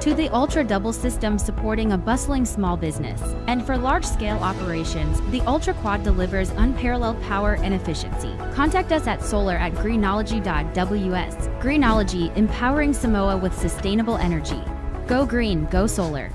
To the Ultra Double system supporting a bustling small business. And for large scale operations, the Ultra Quad delivers unparalleled power and efficiency. Contact us at solar@greenology.ws. Greenology, empowering Samoa with sustainable energy. Go green, go solar.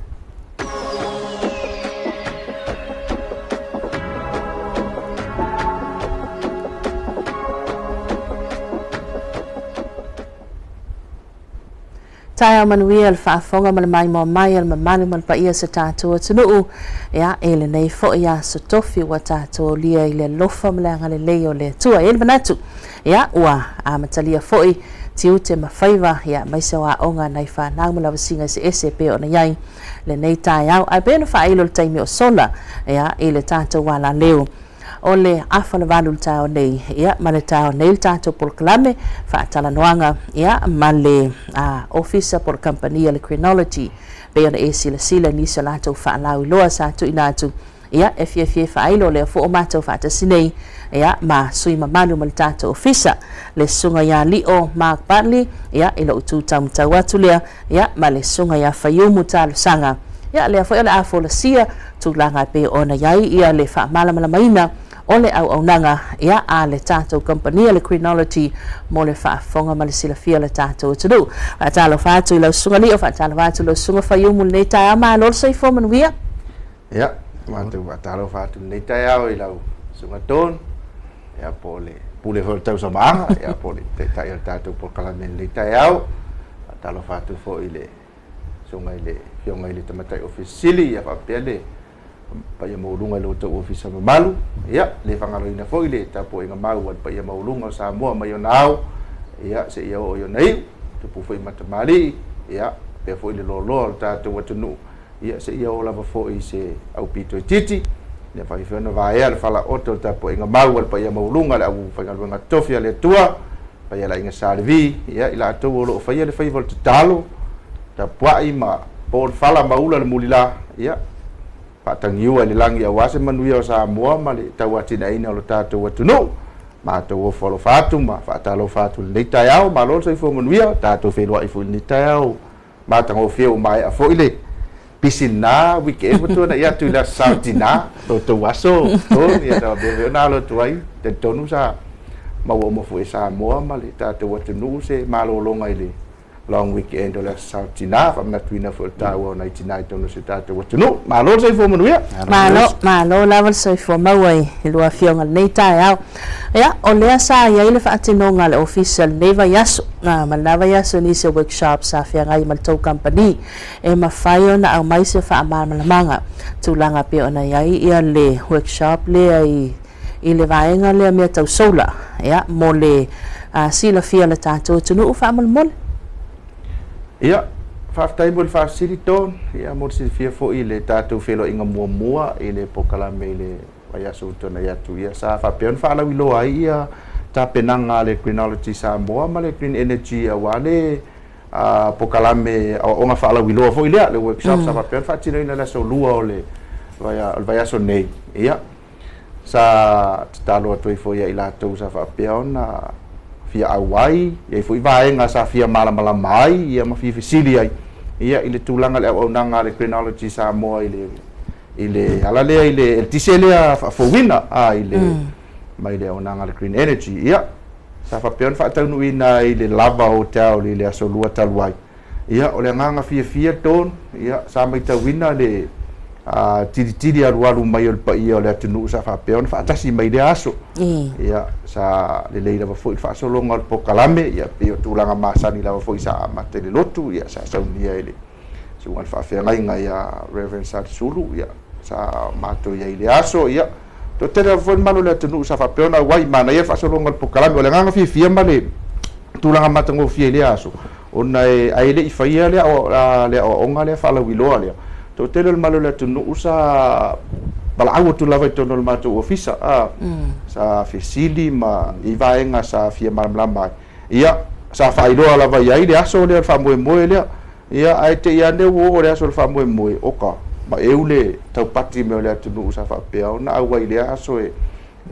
Taeao manuia le faafofoga ma le maimoa mai a le mamalu ma le paia o se tatou atunuu. Ia, e lenei foi aso tofi ua tatou aulia i le alofa ma le agalelei o le Atua. E i ai le manatu, ia, ua amatalia foi tiute ma faiva, ia, aemaise o aoga a nai fanau ma lavasiga eseese e pei ona i ai lenei taeao. Ae pei ona faailo i le taimi o sola, ia, i le tatou alaleo o le afa le 8 i le taeao nei, ia, ma le taeao nei le tatou polokalame faatalanoaga, ia, ma le ofisa po o le kamupani a le Greenology. Pei ona e silasila i nisi o latou faalauiloa sa tuuina atu, ia, e fiafia e faailo lea foi o matou faatasi nei, ia, ma sui mamalu ma le tatou ofisa, le susuga ia Lio Mark Bartley, ia, i lou tu taumatau atu lea, ia, ma le susuga ia Faiumu Talosaga. Ia, lea foi o le a folasia tulaga e pei ona i ai ia le faamalamalamaina o le auaunaga, ia, a le tatou kamupani a le Greenology mo le faafofoga ma le silafia o le tatou atunuu. Faatalofa atu i lau Susuga Lio, faatalofa atu i lau Susuga Faiumu i lenei taeao. Malo le soifua manuia. Ia, matou faatalofa atu i lenei taeao i lau Susuga Dawn, ia po o le pule foi o le tausamaaga, ia po o le taitai o le tatou polokalame i lenei taeao. Faatalofa atu foi i le Susuga i le Afioga i le Tamaitai Ofisa Sili, ia faapea le paia maualuga i lo outou ofisa mamalu. Ia, le faagaloina foi le tapuaiga mau a le paia maualuga o Samoa mai ona ao, ia, seia oo i ona iu, tupu foi ma tamalii, ia, faapea foi le loaloa o le tatou atunuu, ia, seia oo lava foi i se aupito itiiti. Ia faapea ona vaea le falaoto o le tapuaiga mau a le paia maualuga a le aufaigaluega totofi a le Atua, paia le aiga Sa Levi, ia, i latou o lo o faia le faiva o le tatalo, tapuai ma po le fala ma ula le mulila, ia, faatagiua i le lagi aua se manuia o Samoa ma le tauatiaeina o lo tatou atunuu. Matou ofo alofa atu ma faatalofa atu i lenei taeao. Malo le soifua manuia, tatou feiloai foi i lenei taeao matagofie ua maea foi le pisi lena weekend ua tuanai atu i le Aso Sa o Tina, lo outou aso Tony, ia sa faapea foi ona alo atu ai. Talitonu sa maua uma foi e Samoa ma le tatou atunuu se malologa i le long weekend o le Aso Sa o Tina, faamanatuina foi o le taua o nai tina i totonu o si o tatou atunuu. Malo le soifua manuia. Malo, malo lava le soifua maua i lua afioga i lenei taeao. Ia, o lea sa i ai le faatinoga a le Ofisa i lenei vaiaso, ma lena vaiaso i nisi o workshops sa feagai ma le tou kamupani e mafai ona aumai se faamalamalamaga tulaga pei ona i ai ia le workshop lea i i le vaega lea mea tau solar, ia, mo le silafia o le tatou atunuu faamolemole. Ia, faafetai mo le faafesili Dawn, ia mo le silafia foi i le tatou feiloaiga muamua i le polokalame i le vaiaso ua tuanai atu, ia sa faapea ona faalauiloa ai ia tapenaga a le Greenology Samoa ma le Green Energy aua le polokalame aoaoga faalauiloa foi lea, le workshop sa faapea ona faatinoina i le aso 2 o le vaiaso nei. Ia, sa tatalo atu ai foi ia i latou sa faapea ona fia auai, i ai foi vaega sa fia malamalama ai, ia ma fia fesili ai, ia i le tulaga o le auaunaga a le Greenology Samoa i le i le ala lea i le eletise lea faafouina a i le mai le auaunaga a le Green Energy. Ia, sa faapea ona faataunuuina ai le Lava Hotel i le aso 2 talu ai. Ia, o le agaga fiafia Dawn, ia, sa matauina le tilitili alualu mai o le paia o le atunuu sa faapea ona faatasi mai i lea aso. Ia, sa lelei lava foi le faasologa o le polokalame, ia, pei o tulaga masani lava foi sa amata i le lotu, ia, sa saunia e le susuga i le faafeagaiga ia Reverend Salisulu, ia, sa matou i ai i le aso, ia, toatele lava foi le mamalu o le atunuu sa faapea ona auai, manaia le faasologa o le polokalame. O le agaga fiafia ma le tulaga matagofie i lea aso, ona e, ae le i faia le aoaoga lea faalauiloa lea, toatele o le mamalu o le atunuu sa valaau atu lava i totonu o le matou ofisa, a, sa fesili ma i vaega sa fia malamalama ai. Ia, sa faailoa lava i ai le aso lea o le faamoemoe lea. Ia, ae te i ane ua oo le aso o le faamoemoe, oka, maeu le taupati mai o le atunuu sa faapea ona auai i lea aso e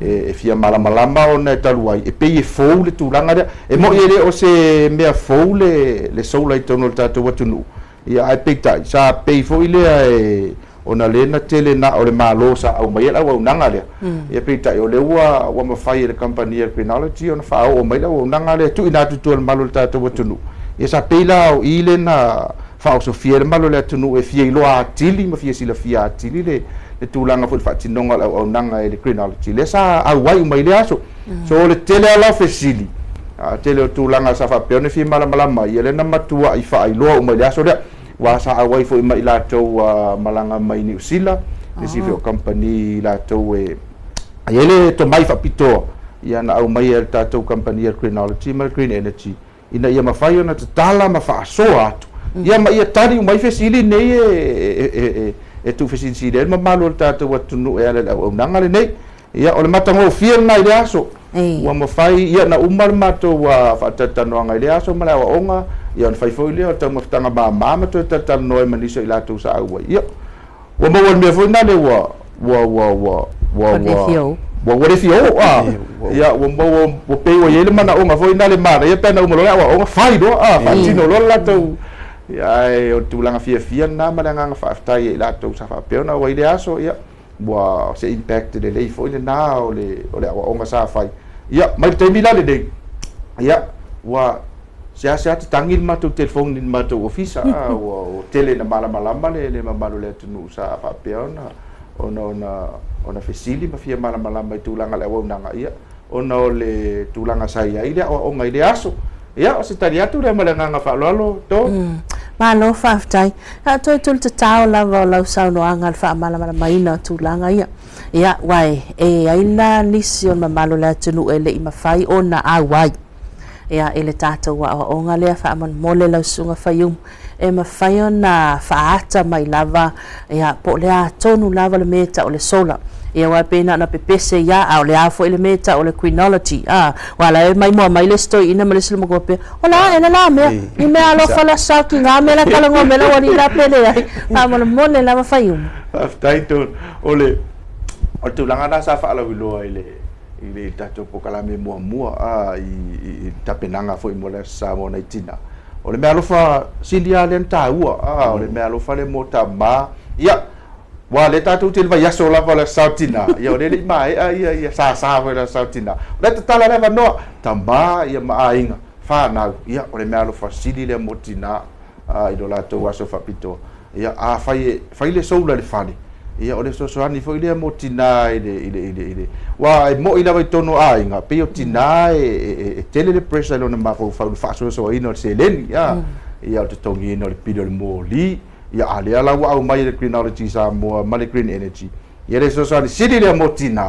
e fia malamalama ona e talu ai, e pei e fou le tulaga lea. E moni e le o se mea fou le solar i totonu o le tatou atunuu, Ia ae peitai sa pei foʻi lea e ona lē na tele na o le Mālō sa aumaia le auaunaga lea. Ia peitai o lea ua mafai e le kamupani a le Greenology ona faaoo mai le auaunaga lea tuuina atu i tua i le mamalu o le tatou atunuu. Ia sa pei la o i lea na faaosofia ai le mamalu o le atunuu e fia iloa atili ma fia silafia atili le tulaga foi i le faatinoga o le auaunaga e le Greenology lea sa auai uma i lea aso. So o le tele lava la o fesili, tele o tulaga sa faapea ona fia malamalama ai, ia lea na matuai faailoa uma i le aso lea. Aua sa auai foi ma i latou ua malaga mai Niu Sila, nisi foi o kamupani i latou e i ai le tomai faapitoa, ia na aumaia e le tatou kamupani a le Greenology ma le Green Energy ina ia mafai ona tatala ma faasoa atu, ia ma ia tali uma ai fesili nei e tuufesilisili ai le mamalu o le tatou atunuu e ala i le auaunaga lenei. Ia, o le matagofie lena i le aso. Ua mafai, ia, na uma le matou faatalatalanoaga i lea aso ma le aoaoga, ia ona fai foi lea o le taumafataga mama ma toe talatalanoa ai ma nisi o i latou sa auai. Ia, ua maua i le mea foi lena le ua, ua, ua, ua, ua, ua, ua, ua le fia oo, a, ia, ua maua, ua pei ua i ai le manaoga foi lena le manaia pe ana uma loa le aoaoga, fai loa, a, faatino loa le latou, ia, ae o le tulaga fiafia lena ma le agaga faafetai ia i latou sa faapea ona auai i lea aso, ia, ua se impact lelei foi lena o le aoaoga sa fai. Ia, mai le taimi la lenei, ia, ua seasea tatagi le matou telefoni i le matou ofisa, ua tele ina malamalama le mamalu o le atunuu sa faapea ona fesili ma fia malamalama i tulaga o le auaunaga, ia, ona o le tulaga sa i ai le aoaoga i lea aso. Ia, o se tali atu lea ma le agaga faaaloalo, Dawn. Malo faafetai. A toe tuli tatao lava o lau saunoaga le faamalamalamaina o tulaga ia. Ia, aua e ai la nisi o le mamalu o le atunuu e le i mafai ona auai. Ia, i le tatou aoaoga lea faamolemole lau Susuga Faiumu, e mafai ona faaata mai lava, ia, po o le a tonu lava le mea e tau o le solar. Ia, aua e pei na ona pepese ia, a o le a foi le mea e tau o le Greenology. A, aua la e maimoa mai le isi toeaina ma le isi lomokua pea, o le a ea le la mea, ni mea alofa la sa ki ngā mea la talanoa mai lau alii la pe leai, faamolemole lava Faiumu. Faafetai Dawn. O le tulaga lena sa faalauiloa i le i le tatou polokalame muamua a i tapenaga foi mo le Aso Samoa nai tina. O le meaalofa sili lava lea na taua, a o le meaalofa lea mo tama. Ia, ua lea tatou te i le vaiaso lava o le Aso Sa o Tina, ia o lea e le i maea ia sasa foi o le Aso Sa o Tina. O lea tatala le avanoa, tama ia ma aiga, fanau, ia o le meaalofa sili lea mo tina i lo latou aso faapitoa. Ia, a fai e fai le solar i le fale, ia o le fesoasoani foi lea mo tinā i le, i le, i le, i le, aua e mo'i lava i totonu o aiga, pei o tinā e tele le pressure i lona mafaufau i le faasoasoaina o le seleni, a, ia o le totogiina o le pili o le moli, ia a lea la ua aumai e le Greenology Samoa ma le Green Energy, ia le fesoasoani sili lea mo tinā,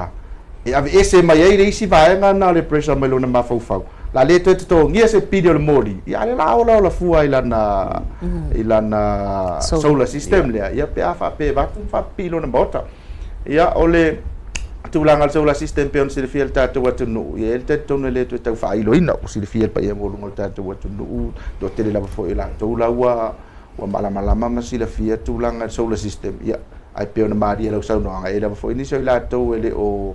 e aveese mai ai le isi vaega lena o le pressure mai lona mafaufau. La le toe totogia se pili o le moli, ia a lea la olaola fua i lana i lana solar system lea, ia pe a faapea e avatu ma faapipii i lona maota. Ia o le tulaga o le solar system pei ona silafia e le tatou atunuu, ia e i ai le talitonu e le toe tau faailoina, ua silafia e le paia maualuga o le tatou atunuu, toatele lava foi o latou la ua malamalama ma silafia tulaga i le solar system, ia ae pei ona malie lau saunoaga, e i ai lava foi nisi o i latou e le o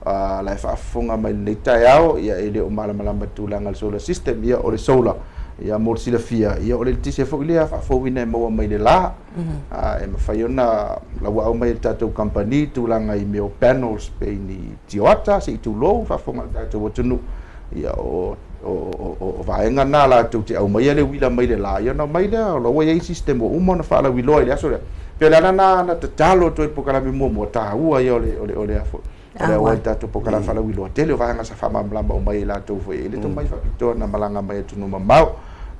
la e faafofoga mai i lenei taeao, ia e le o malamalama i le tulaga o le solar system. Ia o le solar, ia mo le silafia, ia o le eletise foi lea faafouina e maua mai le la. E mafai ona lauao mai e le tatou kamupani tulaga i mea o panels pei ni tioata se i tulou faafofoga le tatou atunuu. Ia o vaega na latou te aumaia le uila mai le la, ia ona aumai lea, o la ua i ai system ua uma ona faalauiloa i le aso lea. Pei o le ala lena na tatalo atu ai i le polokalame muamua, taua ia o le o le o le auai i le tatou polokalame faalauiloa. Tele o vaega sa faamalamalama uma ai e latou foi e i ai le tomai faapitoa na malaga mai atunuu mamao.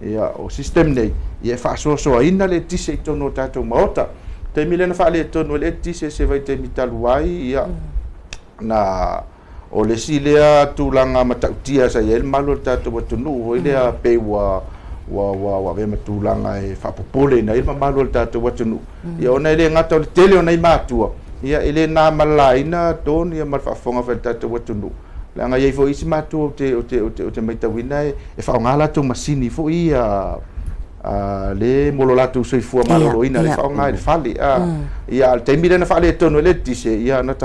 Ia o system nei, ia e faasoasoaina le eletise i totonu o tatou maota. Taimi lea na faaletonu ai le eletise se vaitaimi talu ai, ia na o le isi lea tulaga matautia sa i ai le malu o le tatou atunuu foi lea pei ua avea ma tulaga e faapopoleina ai le mamalu o le tatou atunuu. Ia ona e le gata o le tele o nai matua, ia e le na ma le laina Dawn ia ma le faafofoga foi a le tatou atunuu. Leaga e i ai foi isi matua ou te matauina e faaaoga latou masini foi ia le mo lo latou soifua maloloina le faaaoga i le fale. Ia a o le taimi lea na faaletonu ai le eletise, ia na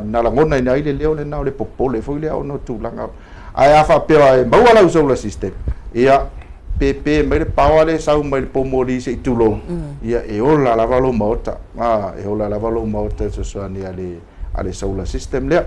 na lagonaina ai le leo lena o le popole foi lea ona o tulaga. Ae a faapea e maua lau solar system, ia Pepe mai le paoa le sau mai le pomoli se i tulou. Ia e ola lava lou maota. E ola lava lou maota e fesoasoani a le solar system lea.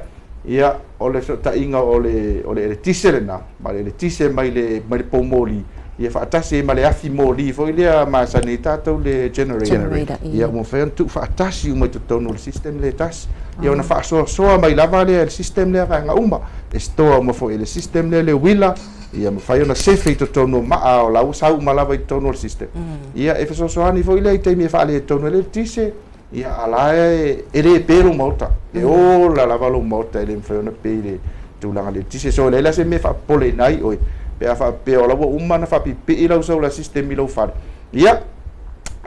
Ia o le fesootaiga o le eletise lena, ma le eletise mai le poumoli, ia faatasi ai ma le afi moli foi lea masani ai tatou le generator. Ia ua mafai ona tuufaatasi uma i totonu o le system lea e tasi. Ia ona faasoasoa mai lava lea e le system lea vaega uma. E store uma foi e le system lea le uila, ia mafai ona sefe i totonu o maa o la ua sau uma lava i totonu o le system. Ia e fesoasoani foi lea i taimi e faaletonu ai le eletise, ia a la e le pe lou maota. E ola lava lou maota e le mafai ona pe i le tulaga le eletise. So e leai la se mea e faapopoleina ai oe, pe a faapea o la ua uma ona faapipii lau solar system i lou fale. Ia,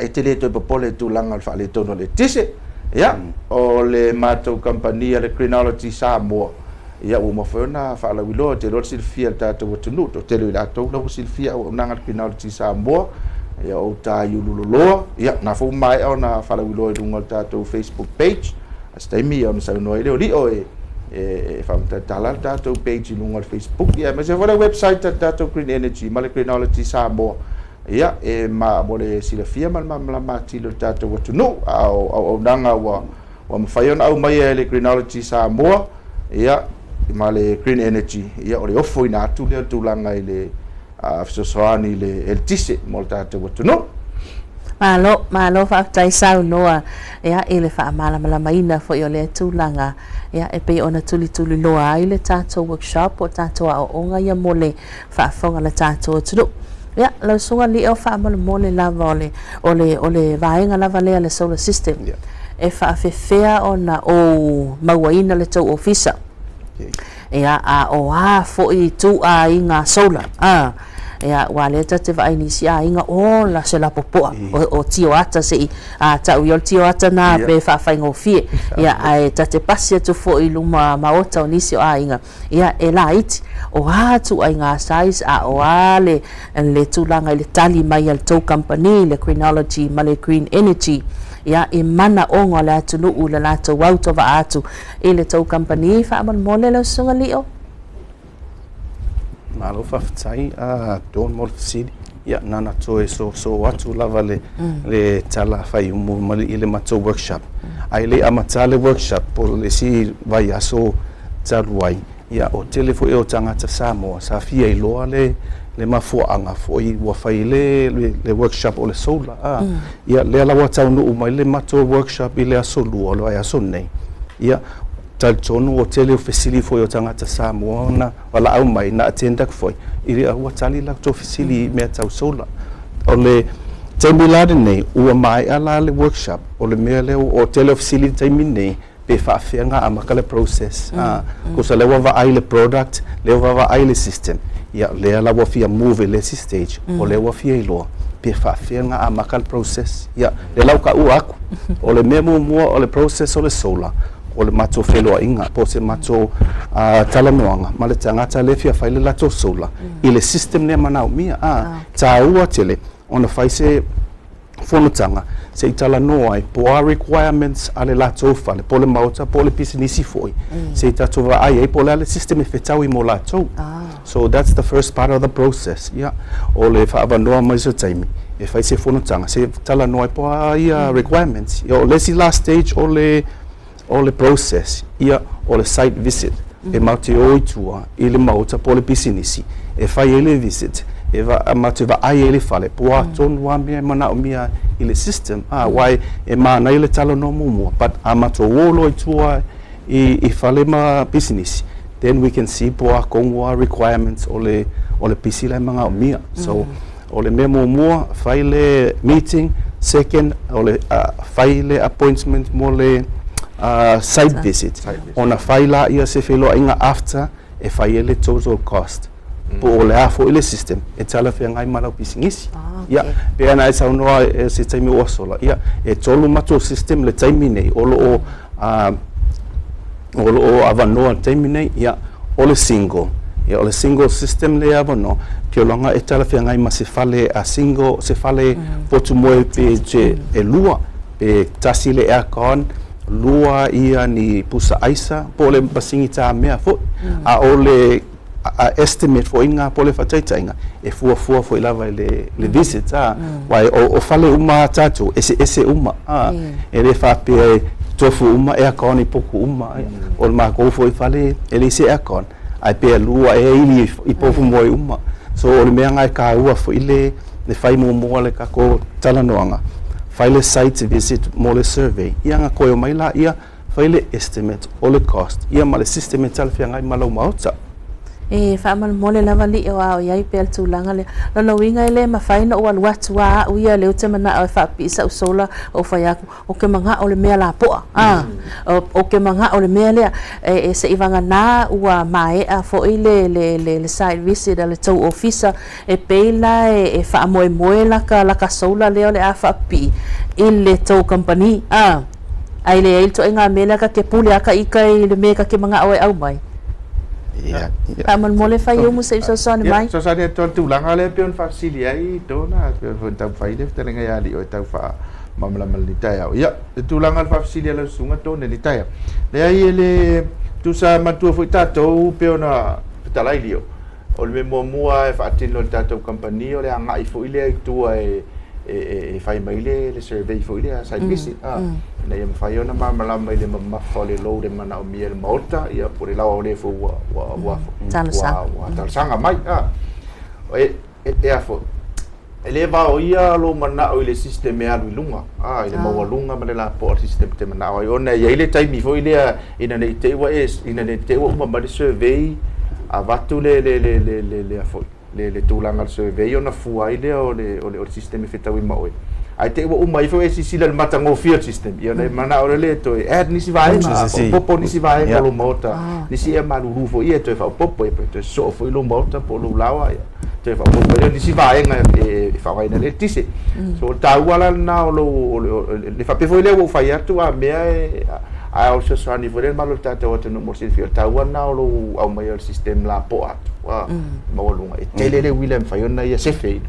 e te le toe popole i tulaga o le faaletonu o le eletise. Ia, o le matou kamupani a le Greenology Samoa, ia ua mafai ona faalauiloa, te iloa le silafia e le tatou atunuu, toatele o i latou la ua silafia auaunaga a le Greenology Samoa, ia o uta i Ululoloa, ia na foi ua maea ona faalauiloa i luga o le tatou Facebook page. A se taimi ona saunoa ai lea o Lio e faamatalatala le tatou page i luga o le Facebook, ia aemaise foi le website a le tatou Green Energy ma le Greenology Samoa. Ia e ma mo le silafia ma le malamalama atili o le tatou atunuu, a o auaunaga ua mafai ona aumaia e le Greenology Samoa, ia ma le Green Energy, ia o le ofoina atu lea o le tulaga i le fesoasoani i le eletise mo le tatou atunuu. Malo, malo faafetai saunoa ia i le faamalamalamaina foi o lea tulaga ia e pei ona tulituliloa ai le tatou workshop o tatou aoaoga ia mo le faafofoga le tatou atunuu. Ia, lau susuga Lio, faamolemole lava o le vaega lava lea le solar system. E faafefea ona ou mauaina le tou ofisa? Ia, a o a foi ituaiga solar? Ia, ua lea ta te vaai nisi aiga ola se lapopoa o tio ata se i a tau i o le tio ata na pe faafaigofie. Ia, ae ta te pasi atu foi i luma maota o nisi o aiga, ia e laiti. O a ituaiga size, a o a le tulaga i le tali mai a le tou company, le Greenology ma le Green Energy, ia i manaoga o le atunuu le latou autovaa atu i le tou company? Faamolemole lau susuga Lio. Malo faafetai a Dawn mo le fesili. Ia, nana toe so atu lava le tala fai umu ma i le matou workshop. Ai le amata le workshop po le isi vaiaso talu ai. Ia, o tele foi o tagata Samoa sa fia iloa le mafuaaga foi ua fai le workshop o le solar. Ia, lea la ua taunuu mai le matou workshop i le aso 2 o le vaiaso nei. Ia, talitonu o tele o fesili foi o tagata Samoa na walaau mai na attend aku foi i le ua tali la to fesili mea tau solar. O le taimi la lenei ua maea la le workshop, o le mea lea o tele o fesili taimi nei pe faafeaga amaka le process. Kosa lea ua vaai le product, lea ua vaai le system, ia lea la ua fia move i le isi stage, o lea ua fia iloa pe faafeaga amaka le process. Ia lea la ua kaua aku o le mea muamua o le process o le solar, o le matou feloaiga po o se matou talanoaga ma le tagata lea fia fai le latou solar i le system lea manaomia. Taua tele ona fai se fonotaga se i talanoa ai po a requirements a le latou fale po le maota po le pisinisi foi, se i tatou vaai ai po o le a le system e fetaui mo latou. So that's the first part of the process. Ia, o le faavanoa mai se taimi e fai se fonotaga se talanoa ai po a ia requirements. Ia, o le isi last stage o le process, ia o le site visit, e matou te o i tua i le maota po le pisinisi e fai ai le visit e va matou vaai ai le fale po a tonu a mea e manaomia i le system. Uae e manaia le talanoa muamua, but a matou o loa i tua i fale ma pisinisi, then we can see po a kogu a requirements o le pisi la e manaomia. So o le mea muamua, fai le meeting. Second, o le fai le appointment mo le site visit. Site visit. Ona fai la ia se feloaiga after e fai ai le total cost po o le a foi le system e talafeagai ma lau pisinisi. Ia, pe ana e saunoa e se taimi ua sola, ia e tolu matou system le taimi nei o loo avanoa le taimi nei. Ia, o le single, ia o le single system le avanoa ke e talafeagai ma se fale a single, se fale potu moe pe e lua pe tasi le aircon, lua ia ni pusa aisa po o le masigi tamea foi. A o le a estimate foʻiga po o le faataitaiga e fuafua foʻi lava i le visit a uaʻa o fale uma a tatou eseese uma a e lē faapea e tofu uma aircon i poku uma. O le makou foʻi fale e leai se aircon ae pe lua ea ili i pofu moe uma. So o le mea ga e kāua foʻi le fai muamua le takou talanoaga fai le site visit mo le survey ia ga toe omai laia fai le estimate o le cost ia ma le system e talafeagai ma lau maota. E faamolemole lava lii o ao iai pea le tulaga lea. Lona uiga e lē mafai ona ou alu atu a aʻu ia lea ou te manaʻo e faapipii saʻu solar ou fai aku o ke manaʻo le mea lapoa a o ke manaʻo le mea lea e seʻi vaganā ua maeʻa foʻi le site visit a le tou ofisa e pei la e faamoemoe laka solar lea o le a faapipii i le tou kamupani a ae leai le toaiga mea lea ka te pule a ka ika i le mea ka te manaʻo e aumai. Faamolemole fai umu se i fesoasoani mai. Fesoasoani atu le tulaga lea pei ona faafesili ai Dona pei ona taumafai le fetalaiga ia alii o e tau faamalamalama i lenei taeao. Ia, le tulaga o le faafesili a lau susuga Dona i lenei taeao. Leai e le tusa manatua foi tatou pei ona fetalai Lio, o le mea muamua e faatino e le tatou kamupani o le agai foi lea i tua e fai mai le survey foi lea site visit ina ia mafai ona malamalama i le mamafa o le load e manaomia e le maota ia po o le laoa o le foi ua talosaga mai. E a foi e lē vaoia lou manaʻo i le system e alu i luga i le maualuga ma le lapoa o le system te manaʻo ai ona e iai le taimi foi lea ina nei te i ua e ina nei te i ua uma mai le survey avatu le a foi le tulaga o le survey ona fua ai lea o le system e fetaui ma oe ae te i ua uma ifo e silasila i le matagofie o le system ia ona e manaʻo lea e toe add nisi vaega faaopoopo nisi vaega o lou maota nisi ea malulu foi ia e toe faaopoopo ia pe toe sosoo foi lou maota po o lou laoa ia toe faaopoopo ai nisi vaega e faaaogaina le eletise. So o le taua la lena o lou le faapea foi lea ua ou fai atu a mea e ae o le fesoasoani foi lea le malo o le tatou atunuu mo le silafia o le taua lena o lou aumaia o le system lapoa atu maualuga e tele le uila e mafai ona ia sefe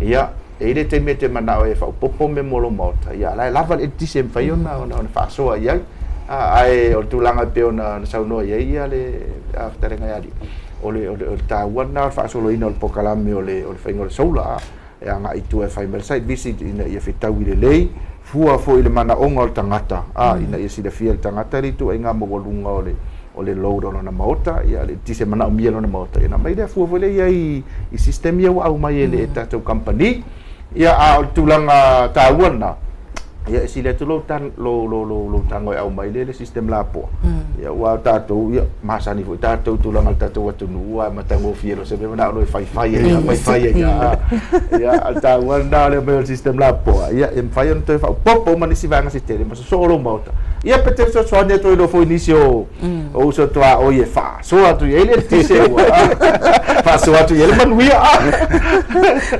ia e i le taimi e te manaʻo e faaopoopo mea mo lou maota ia la e lava le eletise e mafai ona faasoa i ai ae o le tulaga e pei ona saunoa i ai ia le fetalaiga ia alii o le taua lena o le faasoloina o le polokalame o le faiga o le solar e agai i tua e fai mai le site visit ina ia fetaui lelei fua foi i le manaoga o le tagata ina ia silafia le tagata le ituaiga maualuga o le load o lona maota ia le eletise manaomia lona maota ia na mai lea fua foi lea i ai i system ia ua aumai e le tatou company ia a o le tulaga taua lena ia e sili atu lou tan lou lou lou lou tago e aumai le system lapoa ia ua tatou ia masani foi tatou tulaga le tatou atunuu a matagofie lo se mea manao lo e faifai ia faifai ia ia al taua lena le mai o le system lapoa ia e mafai ona toe faaopoopo ma nisi vaega se tele ma sosoo lou maota ia pe te fesoasoani atu ai loa foi nisi o uso tuaoi e faasoa atu i ai le eletise ua faasoa atu i ai le manuia.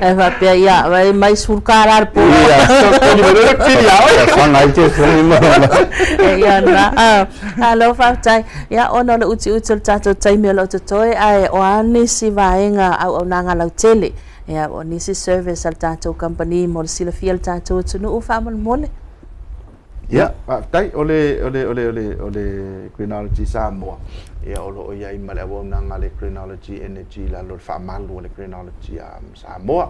E faapea ia mai mai $10 le po. Faga ai te ma. Ia na alo faafetai ia ona o le utiuti o le tatou taimi o loo totoe ae o a nisi vaega auaunaga lautele ia o nisi service a le tatou company mo le silafia le tatou atunuu faamolemole. Ia, faafetai o le Greenology Samoa ia o loo i ai ma le auaunaga le Greenology Energy lalo le faamalu o le Greenology Samoa.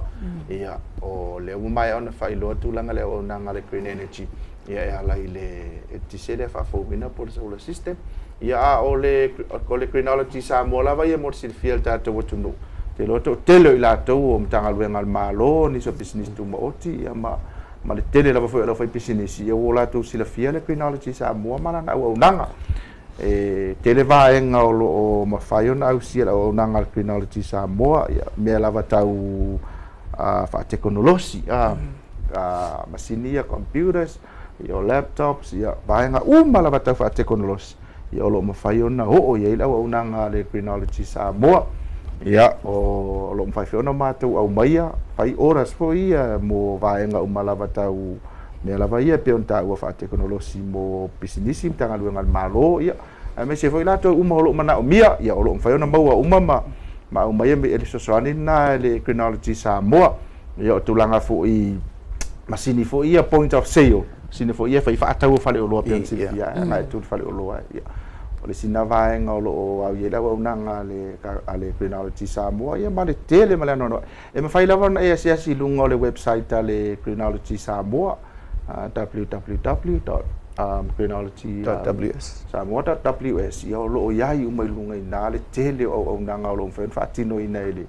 Ia o lea ua maea ona faailoa tulaga le auaunaga le Green Energy ia e ala i le eletise lea faafouina po o le solar system ia a o le Greenology Samoa lava ia mo le silafia le tatou atunuu te iloa toatele o i latou o Matagaluega a le Malo nisi o pisinisi tumaoti ia ma le tele lava foi o le aufaipisinisi ia ua latou silafia le Greenology Samoa ma lana auaunaga e tele vaega o loo mafai ona ausia le auaunaga a le Greenology Samoa ia mea lava tau faatekonolosi masini ia computers ia laptops ia vaega uma lava tau faatekonolosi ia o loo mafai ona oo i ai le auaunaga a le Greenology Samoa ia o loo mafai foi ona matou aumaia fai orders foi ia mo vaega uma lava tau mea lava ia pei ona taua faatekonolosi mo pisinisi Matagaluega a le Malo ia aemaise foi latou uma o loo manaomia ia o loo mafai ona maua uma ma aumaia e le fesoasoani lena e le Greenology Samoa ia o tulaga foi masini foi ia point of sale masini foi ia fai faatau o faleoloa pei ona silafia agai atu le faleoloa ia. O le sina vaega o loo au i ai le auaunaga a le Greenology Samoa, ia ma le tele ma le anoanoai. E mafai lava ona e asiasi i luga o le website a le Greenology Samoa, www.greenology.ws samoa.ws. Ia, o loo iai uma i luga i ina le tele o auaunaga o loo mafai ona faatinoina e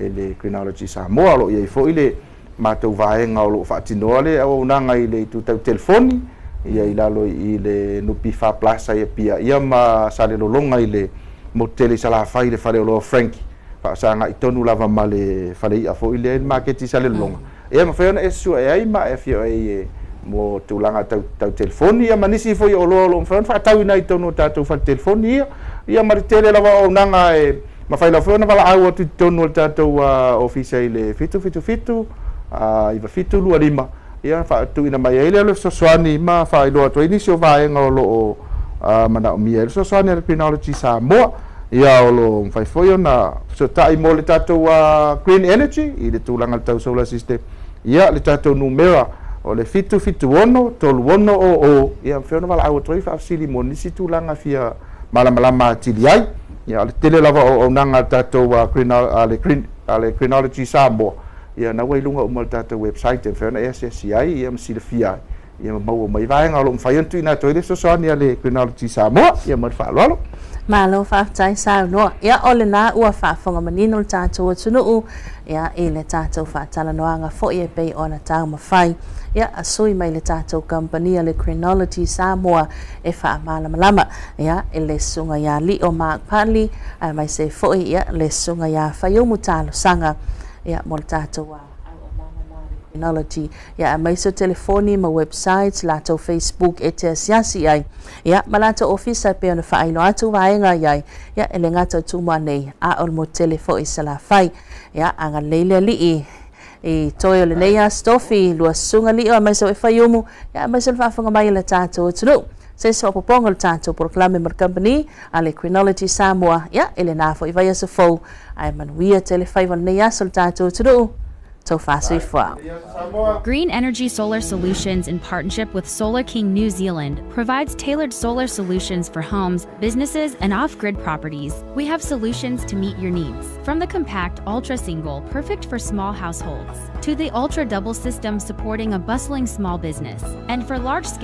le Greenology Samoa. O loo iai foi le matou vaega o loo faatinoa le auaunaga i le itu tau telefoni, ia, i lalo i le NPF Plaza ia pia ia ma Salelologa i le motu tele i Salafai, le faleoloa Frankie, faasagai tonu lava ma le fale i'a foi lea i le maketi Salelologa. Ia, mafai ona e su'e ai ma e afio ai e mo tulaga tau telefoni, ia ma nisi foi o oloa o lo o mafai ona faatauina i totonu o tatou fale telefoni, ia ma le tele lava o auaunaga. E mafai lava foi ona valaau atu i totonu o le tatou ofisa i le 777 9725, ia faatuina mai ai lea o le fesoasoani ma faailoa atu ai nisi o vaega o loo manaomia ai le fesoasoani a le Greenology Samoa. Ia, o lo mafai foi ona fesootai mo le tatou green energy i le tulaga le tau solar system. Ia, le tatou numera o le 776 3600. Ia, mafai ona valaau atu ai faafesili mo nisi tulaga fia malamalama atili ai. Ia, o le tele lava o auaunaga a le tatou green, a le green a le Greenology Samoa, ia na ua i luga uma o le tatou website e mafai ona e asiasi ai, ia, ma silafia ai, ia, ma maua mai vaega o lo o mafai ona tuuina atu ai le fesoasoani a le Greenology Samoa. Ia, ma le faaaloalo. Malo faafetai saunoa. Ia, o lena ua faafofoga manino le tatou atunuu, ia, i le tatou faatalanoaga foi e pei ona taumafai, ia, a sui mai le tatou kamupani le Greenology Samoa e faamalamalama, ia, i le susuga ia Lio Mark Padley aemaise foi, ia, le susuga ia Faiumu Talosaga, ia, mo le tatou Greenology, ia, aemaise o telefoni ma websites, latou Facebook e te asiasi ai, ia, ma latou ofisa e pei ona faailoa atu vaega i ai, ia, e le gata o Tumua nei, a o le motu tele foi i Salafai. Ia, agalelei le Alii i toe o lenei aso tofi lua susuga Lio aemaise o e Faiumu, ia, aemaise o le faafofoga mai o le tatou atunuu. Se se faaopoopoga o le tatou polokalame ma le company a le Greenology Samoa, ia, i lena foi vaiaso fou, ae manuia tele faiva o lenei aso le tatou atunuu. Taufa soifua. Green Energy Solar Solutions, in partnership with Solar King New Zealand, provides tailored solar solutions for homes, businesses, and off grid properties. We have solutions to meet your needs. From the compact Ultra Single, perfect for small households, to the Ultra Double system supporting a bustling small business, and for large scale